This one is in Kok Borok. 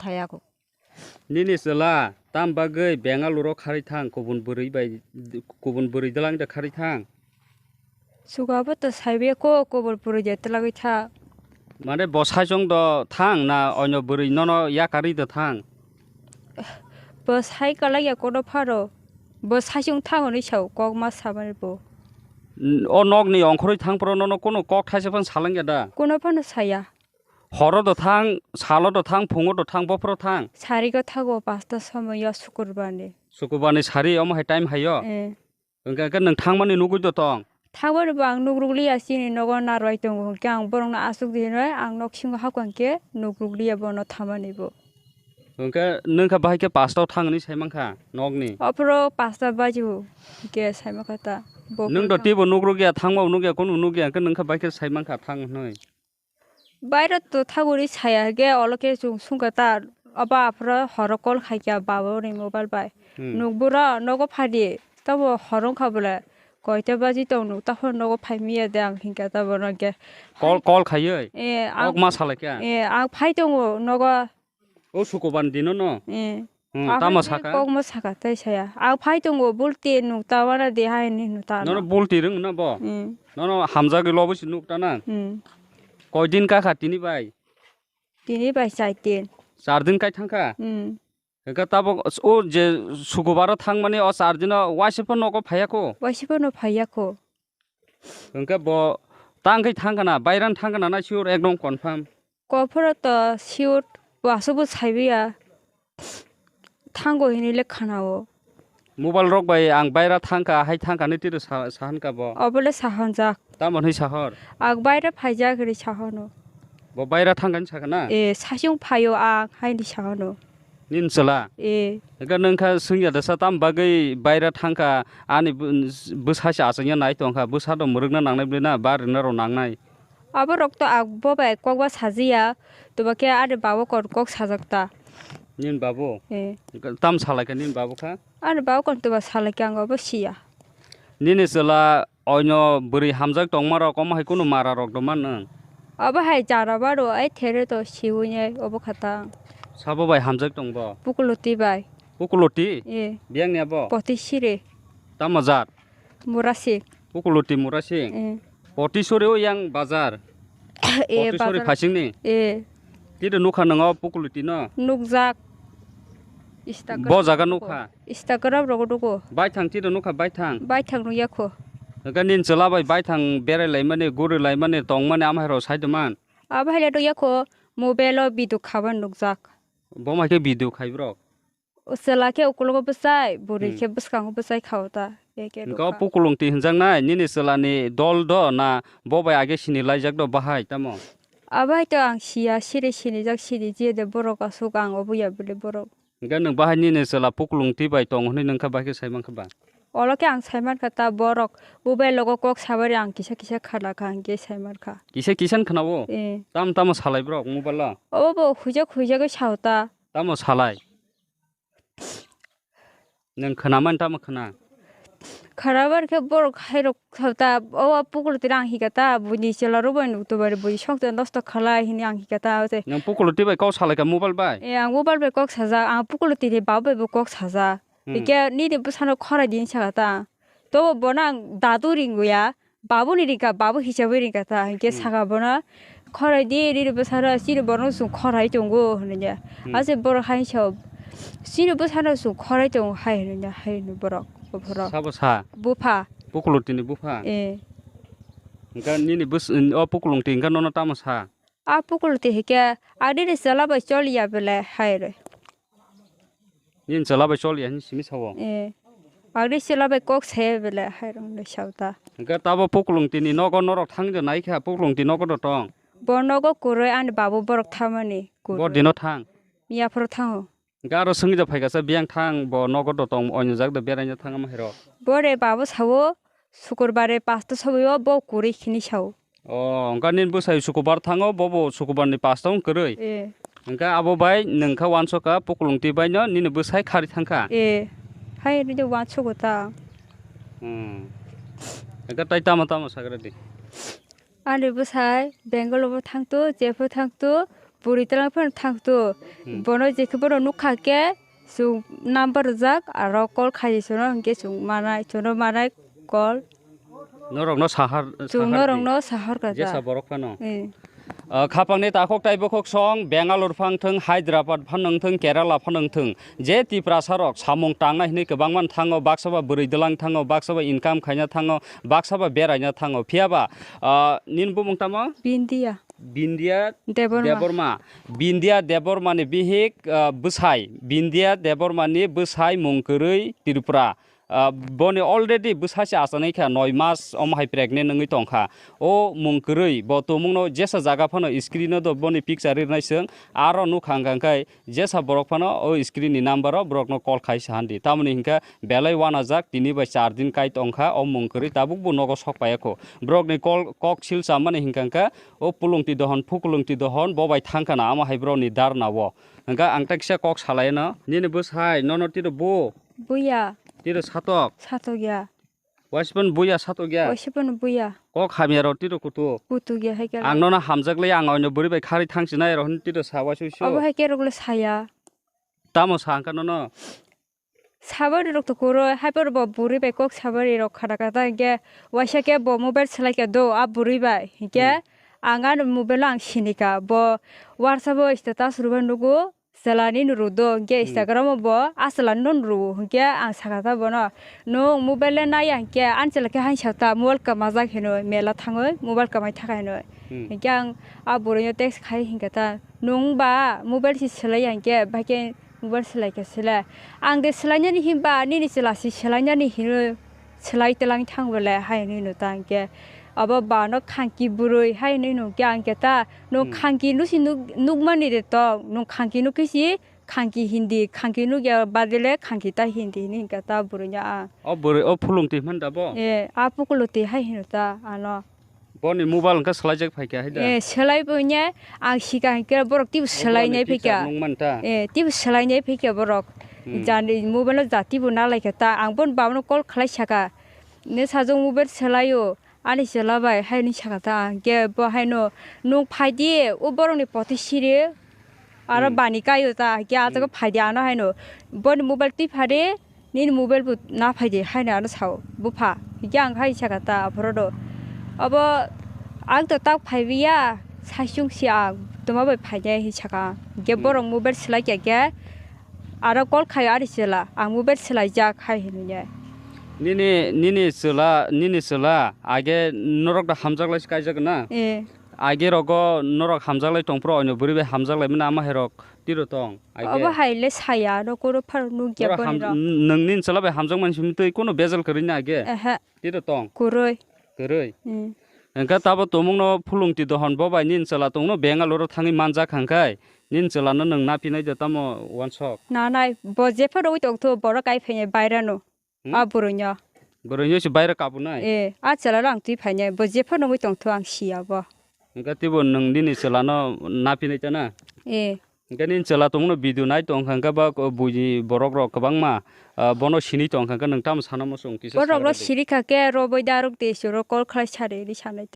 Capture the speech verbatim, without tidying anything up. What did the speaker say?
thaya kho. Nini chwla tam bagwi Bengaluru kharwi thang, kubun bwrwi bai, kubun bwrwi dwlang da kharwi thang? Sugabo to saibe ko, kubun bwrwi de twlagwi tha. Mane bo saichung do thang na onyo bwrwi nono yakarwi do thang? Bo sai kalai ya kono pharo. Bo saichung thang hwnwi sao, kok ma samani bo. N-, o nokni ongkhorwi thang phro nono kunu kok thaisa phano salang ya da? Kono phano saya. Horo do thang, salo do thang, phungo do thang, bophoro thang. Sari go thago pasta somoyo sukurbarni. Sukurbarni sari omo hai time hayo? Eh. Hwnkhe, hwnkhe nwng thangmani nugwi do tong? Thangmani bo ang nugrukliya, chini nogo narwai tongo, hwnkhe ang borokno aswk di hinwi ang noksingo hakha hwnkhe nugrukliya bono thangmani bo. Hwnkhe nwng kha bahai khe pasta o thang hinwi sai mankha nokni? Ophoro pasta baji o hwnkhe sai mankha ta. Bo nwng do phano teibo nugrukya, thangma bo nukya, kunu nukya, hwnkhe nwng kha bahai khe sai mankha thang hinwi. Baira to thagwi saya hwnkhe, olo khe chwng sungkha ta, abo aphuru horo call khaikha babani mobile bai. Hmm. Nukbura nogo phadi, tamo horo wngkha bwle, koita baji tong nuk, taphuru nogo phaimiya de ang hinkha ta bono hwnkhe. Call, call khaiwi? Eh, ang, kok ma salaikha? Eh, ang phai tongo nogo. O sukuban dino no? Eh. Hmm, ang tamo hwnkhe saka? Kokma saka tei saya. Ang phai tongo, bulti nuk ta wana de hai ni nuk ta. Nono bulti rwng na bo? Hmm. Nono hamjagwi lobo si nuk ta na? Hmm. Koi din kakha tini bai? Tini bai char din. Char din kai thangkha? Hmm. Hwnkhe tabuk o je sukubaro thangmani o char dino waisa phano nogo phaiya kho? Waisa phano phaiya kho. Hwnkhe bo tangkhe thangkha na, bairano thangkha na, na sure ekdom confirm? Kophoro to sure, bo aswkbo saibiya. Thango hinwi le khanao. Mobile rok bai ang baira thangkha, hai thangkha hinwi tiro sa-, sahankha bo. Obo le sahanjak. Tamo hinwi sahor? Ang baira phaijak hinwi sahono. Bo baira thangkha hinwi sakha na? Eh, saichung phaio ang haini sahono. Nini chwla? Eh. Hwnkhe nwng kha swngya da sa, tamo bagwi baira thangkha, ani bw-, bwsa se achangya nai tongkha, bwsa do mwrwkna nangnai bwlwi na, ba rwna rw nangnai? Abo rok to ang bo bai kok ba sajiya, toba khe ani babo kon kok sajak ta. Nini babo? Eh. Tamo salaikha nini babo kha? Ani babo kon toba salaikha, ang obo siya. Nini chwla oino bwrwi hamjak tongma rok omo hai kunu mara rok do man nwng? Obo hai jara baro ai there to siwi nai obo kha ta. Sabo bai hamjak tong bo? Pukuloti bai. Pukuloti? Eh. Biyang ni abo? Poti sire. Tamo jat? Murasing. Pukuloti Murasing. Eh. Potisori o yang bazar. Eh, Potisori bazar. Phasingni? Eh. Tito nukha nwngo Pukuloti no? Nukjak. Instagram. Bo jaga nukha? Instagram rogo dugo. Baithang tito nukha baithang? Baithang nukya kho. Hwnkhe nini chwla bai baithang berai laimani, guri laimani, tongmani amhairok sai doman? Abo haile nukya kho, mobile o video khaban nukjak. Bo mai khe video khai borok? O chwla khe ukulogo bwchai, bwrwi Hmm. khe bwskango bwchai kha o ta. Eke Hwnkhe o rwkha. Pukulungti hwnjaknai nini chwlani dol do na bo bai age sini laijak do bahai tamo? Abai to ang siya, siri sinijak sini je de borok aswk ang obo ya bwle borok. Hwnkhe nwng bahai nini chwla Pukulungti bai tongo hwnwi nwng kha bai khe sai mankha ba? Olo khe ang sai mankha ta borok mobile logo kok sabari ang kisa kisa khana kha hwnkhe sai mankha. Kisa kisa khna o? Eh. Tamo tamo salai borok mobile o? Obo bo huijak huijagwi sao ta. Tamo salai? Nwng khwnamani tamo khwna? Khwnabar khe borok hairok ta, o Pukuloti rang hika ta, buini chwla rok bai nuk tubari bui sokte nosto khalai hini ang hika ta, o se. Nwng Pukuloti bai kok salai kha mobile bai? Eh, ang mobile bai kok sajak, ang Pukuloti ni baba bai bo kok sajak. Hmm. Hikhe nini bwsano khorai di hinwi sakha ta. Tobo bono ang dadu ringwi ya. Babuni ringkha, babu hisabwi ringkha ta, hinkhe Hmm. saka bono, "Khorai di, nini bwsano, chini borokno chwng khorai tongo," hinwi ya. Hmm. Ase borok hai sao, "Chini bwsano chwng khorai tongo," hai hinwi ya, hai hino borok, o borok. Sabo sa? Bupha. Pukulotini bupha? Eh. Hwnkhe nini bws-, o Pukulungti hwnkhe nono tamo sa? A Pukuloti hwnkhe, "Ang nini chwla bai choliya belai," hai rw. Nini chwla bai choliya hinwi simi sao? Eh. Agni chwla bai kok saya belai hai rwng sao ta. Hwnkhe tabo Pukulungtini nogo norok thang de nai kha, Pukulungti nogo do tong? Bo nogo kwrwi ani babu borok thamani kwrwi. Bo dino thang? Miya phuru thango. Hwnkhe aro swngwi da phaikha sa biyang thang, bo nogo do tong, oinojak do beraina thang ama hai rok? Bo re babu sao, Sukurbare pasta sobaio bo kwrwi khini sao. O, hwnkhe nini bwsai sukubar thango, bobo sukubarni pasta wng kwrwi? Eh. Hwnkhe abo bai nwng kha uansukha Pukulungti baino nini bwsai kharwi thangkha? Eh, hai nini uansugo ta. Hmm. Hwnkhe tai tamo tamo sagra di? Ani bwsai Bengaluru bo thangtu, jepho thangtu, Puri twlang phano thang tu. Hmm. Bono je khe bono nukha khe, chwng number rijak, aro call khai chwngno, hinkhe chwng manai, chwngno manai call. Norokno sahar, Chwng sahar norokno di. Sahar ka Jesa ta. Borok phano. Eh. Ah, khapangni takhuk tai bukhuk song, Bangalore phano thung, Hyderabad phano thung, Kerala phano thung. Je Tiprasa rok samung tangnai hinwi kwbangma thango, baksa ba bwrwi dwlang thango, baksa ba income khaina thango, baksa ba beraina thango. Phiya ba, ah, nini bumung tamo? Bindia. Bindia Debbarma. Debbarma. Bindia Debbarma ni bihik, ah, bwsai. Bindia Debbarma ni bwsai mung kwrwi Tripura. Ah, boni already bwsai se achanaikha, noi mas omo hai pregnant wngwi tongkha. O mung kwrwi bo tumungno jesa jaga phano screen o do boni picture rirnai chwng, aro nukha hwnkha hwnkhe jesa borok phano o screen ni number o borokno call khai sa handi. Tamoni hwnkha belai uanajak, tini bai char din kai tongkha o mung kwrwi, tabuk bo nogo sok paiya kho. Borokni call, kok sil chamani hwnkha hwnkhe o pulungti dohon, phukulungti dohon bo bai thangkha na, amo hai borokni darna o. Hwnkha ang ta kisa kok salaino, nini bwsai nono tiro bo? Buya. Tiro satok? Satok ya. Waisa phano buya, satok ya? Waisa phano buya. Kok hamya rok tiro kutu? Kutu ya hai khe. Ang nono hamjak le, ang oino bwrwi bai kharwi thang sinai rok hwn tiro sa waisa uisu. Obo hai khe rok le saya. Tamo sa hwnkha nono? Sabari rok to kuro, hai por bo bwrwi bai kok sabari rok khada khada hwnkhe waisa khe bo mobile swlai kha do a bwrwi bai. Hwnkhe Hmm. ang ano mobile o ang sini kha, bo WhatsApp o status rwbai nugo, chwla ni no rw do, hwnkhe Hmm. Instagram o bo a chwla no rw o, hwnkhe ang sakha ta bono, "Nwng mobile le nai ya hwnkhe ani chwla khe hain sa ta, mobile kwmajak hinwi mela thangwi mobile kwmai thakha hinwi." Hmm. Hwnkhe ang a bwrwi no text khai hwnkhe ta, "Nwng ba mobile se swlai ya hwnkhe, bai khe mobile swlai kha swlai." Ang de swlainani hinba nini chwla se swlainani hinwi swlai twlang thang bole hai hinwi no ta hwnkhe. Abo ba no khangki bwrwi hai hinwi no khe ang khe ta, "Nwng Hmm. khangki nusi nuk-, nukmani de tong, nwng khangki nukhi si khangki hindi, khangki nukya badele khangki ta hindi," hinwi hwnkhe ta bwrwi no ang. O bwrwi o phulung twi hwn da bo? Eh, a pukulo twi hai hinwi ta ano. Boni mobile hwnkhe swlaijak phaikha hai da? Eh, swlai bo hwnya, ang sika hwnkhe borok twibo swlainai phaikha. Nung man ta? Eh, twibo swlainai phaikha borok. Hmm. Jani mobile no jatibo nalaikha ta, ang bon babano call khlai saka. Ne sajwk mobile swlaio, ani chwla bai, hai hinwi saka ta, ang khe bo haino, "Nwng phaidi, o borokni poti siri, aro Hmm. bani kaio ta, hwnkhe a jaga Hmm. phaidi ano haino, boni mobile twi phadi, nini mobile bo na phaidi," haino ano sao, bupha. Hwnkhe ang hai saka ta, aphuru do. Abo ang to tak phaibiya, saichung si ang, toma bai phainai, hinwi saka. Hwnkhe Hmm. borok mobile swlai kha khe, aro call khaio ani chwla, ang mobile swlaijak, hai hinwi. Nini, nini chwla, nini chwla, age norok da hamjak lai se kaijak na? Eh. Age rogo norok hamjak lai tong phuru, oino bwrwi bai hamjak lai mani ama hai rok tiro tong. Age. Obo hai le saya, no koro phar nukya Norok boni ham-, rok. N-, nwng nini chwla bai hamjak mani simi twi kono bejal kwrwi na age? Ehe. Tiro tong. Kwrwi. Kwrwi. Hmm. Hwnkhe tabo tumungno phulung twi dohon bo bai nini chwla tongno Bangalore o thangwi manjak hwnkhe nini chwlano nwng naphinai de tamo wansok? Nanai, bo jephano wi tongtho, borok kai phainai bairano. Hmm? A bwrwino. Bwrwino se baira kabunai? Eh, a chwla rang twi phainai, bo jephano wi tongtho ang siya bo. Hwnkhe twibo nwng nini chwlano naphinai ta na? Eh. Hwnkhe nini chwla tongno video nai tongkha hwnkhe ba ko-, buini borok rok kwbangma, ah, bono sinwi tongkha hwnkhe nwng tamo sana muchung kisa Borok sa rok rw di. Siri kha khe rw bai da rok de soro call khlai sari ri sanai.